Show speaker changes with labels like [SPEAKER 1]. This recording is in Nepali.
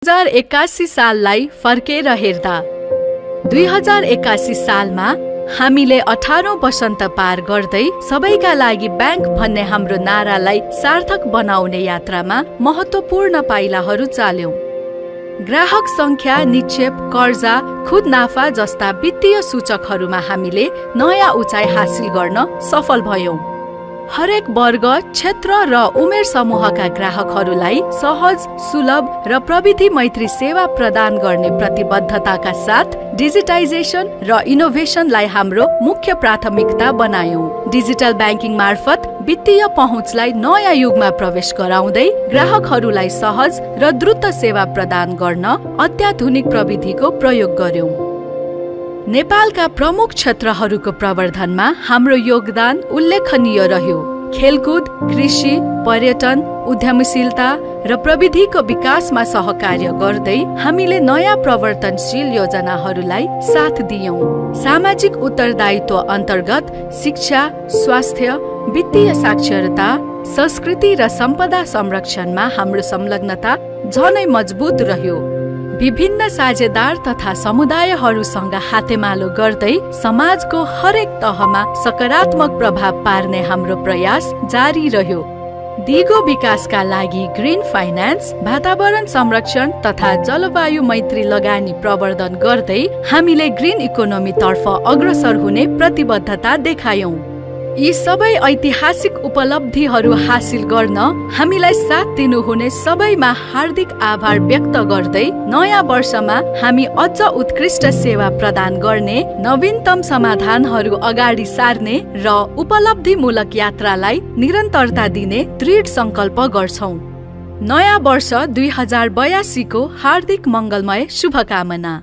[SPEAKER 1] 2081 साललाई फर्केर हेर्दा 2081 सालमा हामीले 18औं वसन्त पार गर्दै सबैका लागि ब्याङ्क भन्ने हाम्रो नारालाई सार्थक बनाउने यात्रामा महत्त्वपूर्ण पाइलाहरू चाल्यौं। ग्राहक संख्या, निक्षेप, कर्जा, खुद नाफा जस्ता वित्तीय सूचकहरूमा हामीले नयाँ उचाइ हासिल गर्न सफल भयौं। हरेक वर्ग, क्षेत्र र उमेर समूहका ग्राहकहरूलाई सहज, सुलभ र प्रविधि मैत्री सेवा प्रदान गर्ने प्रतिबद्धताका साथ डिजिटाइजेसन र इनोभेसनलाई हाम्रो मुख्य प्राथमिकता बनायौं। डिजिटल ब्याङ्किङ मार्फत वित्तीय पहुँचलाई नयाँ युगमा प्रवेश गराउँदै ग्राहकहरूलाई सहज र द्रुत सेवा प्रदान गर्न अत्याधुनिक प्रविधिको प्रयोग गर्यौं। नेपालका प्रमुख क्षेत्रहरूको प्रवर्धनमा हाम्रो योगदान उल्लेखनीय रह्यो। खेलकुद, कृषि, पर्यटन, उद्यमशीलता र प्रविधिको विकासमा सहकार्य गर्दै हामीले नयाँ प्रवर्तनशील योजनाहरूलाई साथ दियौं। सामाजिक उत्तरदायित्व अन्तर्गत शिक्षा, स्वास्थ्य, वित्तीय साक्षरता, संस्कृति र सम्पदा संरक्षणमा हाम्रो संलग्नता झनै मजबुत रह्यो। विभिन्न साझेदार तथा समुदायहरूसँग हातेमालो गर्दै समाजको हरेक तहमा सकारात्मक प्रभाव पार्ने हाम्रो प्रयास जारी रह्यो। दिगो विकासका लागि ग्रीन फाइनान्स, वातावरण संरक्षण तथा जलवायु मैत्री लगानी प्रवर्धन गर्दै हामीले ग्रीन इकोनोमी तर्फ अग्रसर हुने प्रतिबद्धता देखायौं। यी सबै ऐतिहासिक उपलब्धिहरू हासिल गर्न हामीलाई साथ दिनुहुने सबैमा हार्दिक आभार व्यक्त गर्दै नयाँ वर्षमा हामी अझ उत्कृष्ट सेवा प्रदान गर्ने, नवीनतम समाधानहरू अगाडि सार्ने र उपलब्धिमूलक यात्रालाई निरन्तरता दिने दृढ संकल्प गर्छौं। नयाँ वर्ष 2082 को हार्दिक मंगलमय शुभकामना।